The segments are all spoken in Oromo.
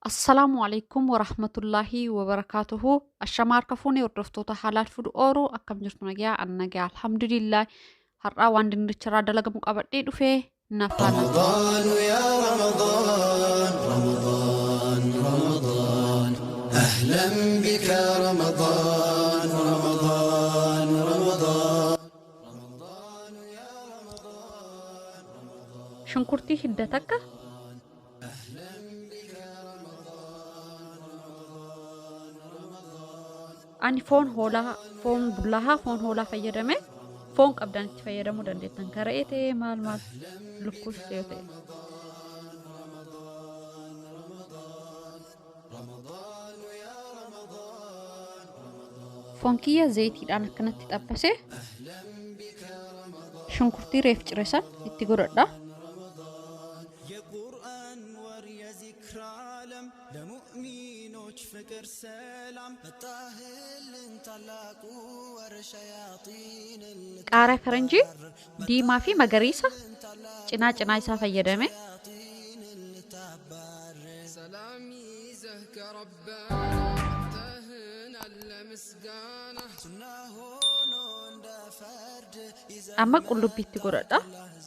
Assalaamu alaikum warahmatullaahi wabarakaatuhu. Ashamaa harka fuunee hordoftoota Halaal Food Ooruu, akkam jirtu? Nagaa? An nagaa, alhamdulillah. Har'aa waan dinnicharraa dalagamu qabadhee dhufee nafaana. رمضان يا رمضان، رمضان رمضان، أهلا بك رمضان، رمضان رمضان. Shunkurtii hidda takka, ani foon hoolaa, foon bullahaa, foon hoolaa fayyadame. Foon qabdan itti fayyadamuu dandeettan, kara'ee ta'ee, maal maal, lukkuus yoo ta'e. Foon kiyya zayitiidhaan akkanatti xabbase, shunkurtii reef cire san itti godhadha. የቁርአን ወር፣ የዚክር ዓለም፣ ለሙእሚኖች ፍቅር ሰላም፣ መጣህልን ታላቁ ወር፣ ሸያጢንን Qaaraa faranjii diimaa fi magariisa cinaa cinaa isaa fayyadame. ሰላም ይዘህ ከረበና ተህናል ለምስጋና ሱና ሆኖ እንደ ፈርድ ይዘህ Amma qullubbii itti godhadha.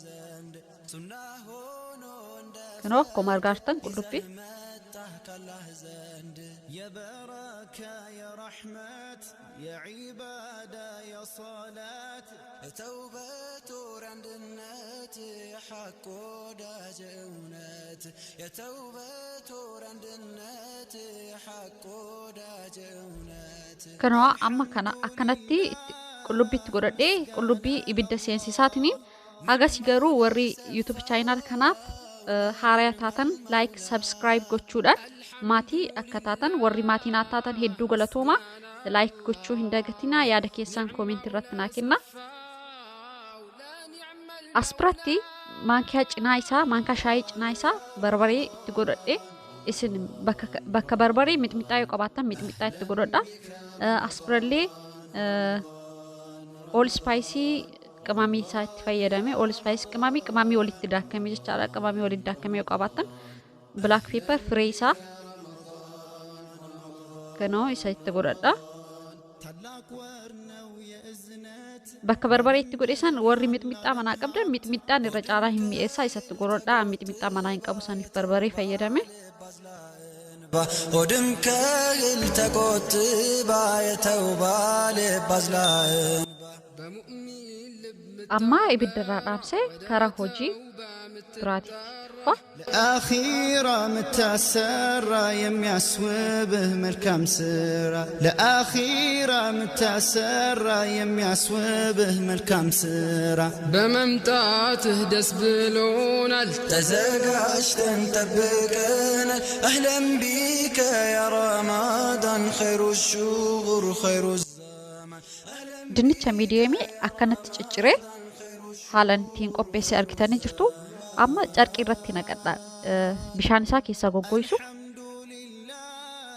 ዘንድ ሱና ሆኖ እንደ Kunoo akkuma argaa jirtan qullubbii. መጣህ ካላህ ዘንድ፣ የበረካ የረሕመት የዒባዳ የሶላት፣ የተውበት ወር፣ አንድነት፣ የሐቅ ወዳጅ እውነት፣ የተውበት ወር፣ አንድነት፣ የሐቅ ወዳጅ እውነት። Kunoo amma kana akkanatti qullubbii itti godhadhee, qullubbii ibidda seensisaatiniin hagas. Garuu warri YouTube channel kanaaf haaraa taatan like, subscribe gochuudhaan maatii akka taatan, warri maatii naa taatan hedduu galatooma. Like gochuu hin dagatinaa, yaada keessan comment irratti naa kenna. As biratti maankiyaa cinaa isaa, maankaa shaayii cinaa isaa barbaree itti godhadhee, isin bakka barbaree mixmixaa yoo qabaattan mixmixaa itti godhadha. As birallee all spice qimamii isaa itti fayyadame, all spice qimamii, qimamii walitti daakame jechaadha. Qimamii walitti daakame yoo qabaattan, black pepper firee isaa kanoo isa itti godhadha. ታላቅ ወር ነው የእዝነት። Bakka barbaree itti godhe san warri mixmixaa manaa qabdan mixmixaan irra caalaa hin mi'eessaa, isatti godhadha. Mixmixaa manaa hin qabu, saniif barbaree fayyadame. ሆድም ከእህል ተቆጥባ የተውባ ልብ አዝላ በሙእሚን ልብ Amma ibiddarraa dhaamsee karaa hojii biraatitti dhufa. ለአኺራ ምታሰራ የሚያስውብህ መልካም ስራ፣ ለአኺራ ምታሰራ የሚያስውብህ መልካም ስራ። በመምጣትህ ደስ ብሎናል፣ ተዘጋጅተን ጠብቀናል። አህለን ቢከ ያ ረመዳን፣ ኸይሩ ሹሁር ኸይሩ ዘመን። Dinnicha medium akkanatti cicciree haalaan ittiin qopheessee argitanii jirtu. Amma carqii irratti naqadha. Bishaan isaa keessaa goggoisu.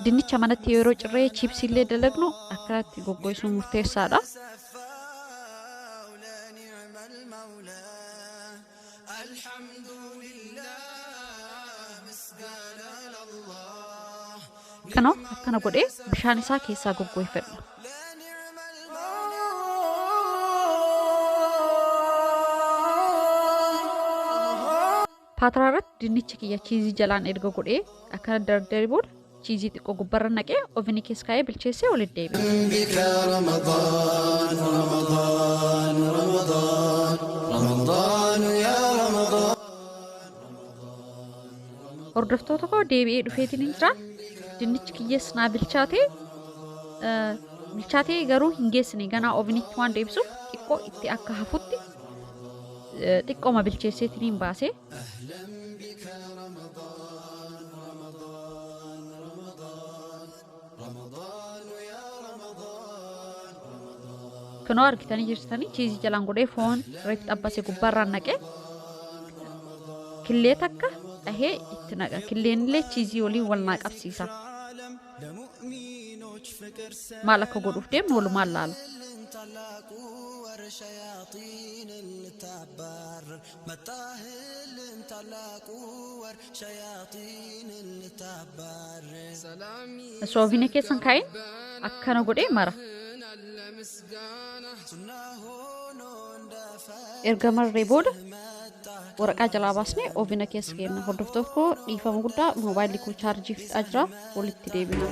Dinnicha manatti yeroo cirree chiipsiillee dalagnu akkanatti goggoisuun murteessaadha. ሰፋው ለኒዕመ ልመውላ፣ አልሐምዱሊላህ ምስጋና ለአላህ። Kunoo akkana godhee bishaan isaa keessaa goggoifadha. ለኒዕመ Paatiraa irratti dinnicha kiyya cheese jalaan erga godhee akkana dardaree booda cheese xiqqoo gubbarra naqee oven keessa kaa'ee bilcheessee walitti deebi'a. بك رمضان، رمضان رمضان، رمضان يا رمضان. Hordoftoota koo, deebi'ee dhufeetiin hin jira. Dinnichi kiyyas naa bilchaatee, bilchaatee garuu hin geessine, ganaa ovenitti waan deebisuuf xiqqoo itti akka hafutti xiqqooma bilcheesseetiin hin baase. بك رمضان، رمضان رمضان، رمضان يا رمضان. Kunoo argitanii jirtanii, cheese jalaan godhee, foon reef xabbase gubbaarraan naqee, killee takka dhahee itti naqa. Killeen illee cheese waliin wal naa qabsiisa. ዓለም ለሙእሚኖች ፍቅር Maal akka godhuuf deemnu walumaan laala. ሰልን ታላቁ ወር ሸያጢንን ልታባርር መጣህልን ታላቁ ወር ሸያጢንን ልታባርር ሰላም Osoo oviina keessa hin kaa'in akkana godhee mara. ይዘህናል ለምስጋና ሱና ሆኖ እንደፈ Erga marree booda waraqaa jalaa baasnee oviina keessa kenna. Hordoftoota koo dhiifama guddaa moobaayilli koo chaarjii fixaa jira walitti deebina.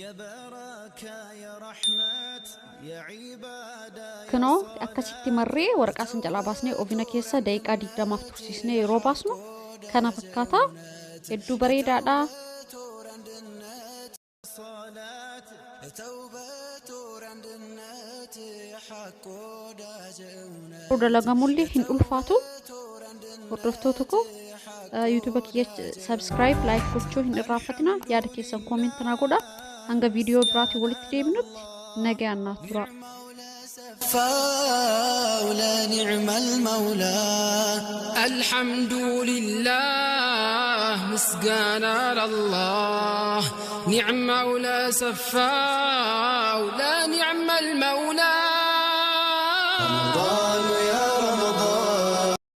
يا بركة يا رحمة يا عبادة Kunoo akkasitti marree waraqaa san jalaa baasnee oviina keessa daqiiqaa 20f tursiisnee yeroo baasnu kana fakkaata. Hedduu bareedaadha. صلاة توبة አንድነት የሐቅ ወዳጅ እውነት Yeroo dalagamullee hin ulfaatu. Hordoftoota koo yuutuuba kiyya subscribe like gochuu hin irraanfatina. Yaada keessan comment naa godha. Hanga viidiyoo biraatiin walitti deebinutti nagaan naa tura. فاولى نعم المولى الحمد لله مسقانا لله نعم مولى سفا ولا نعم المولى.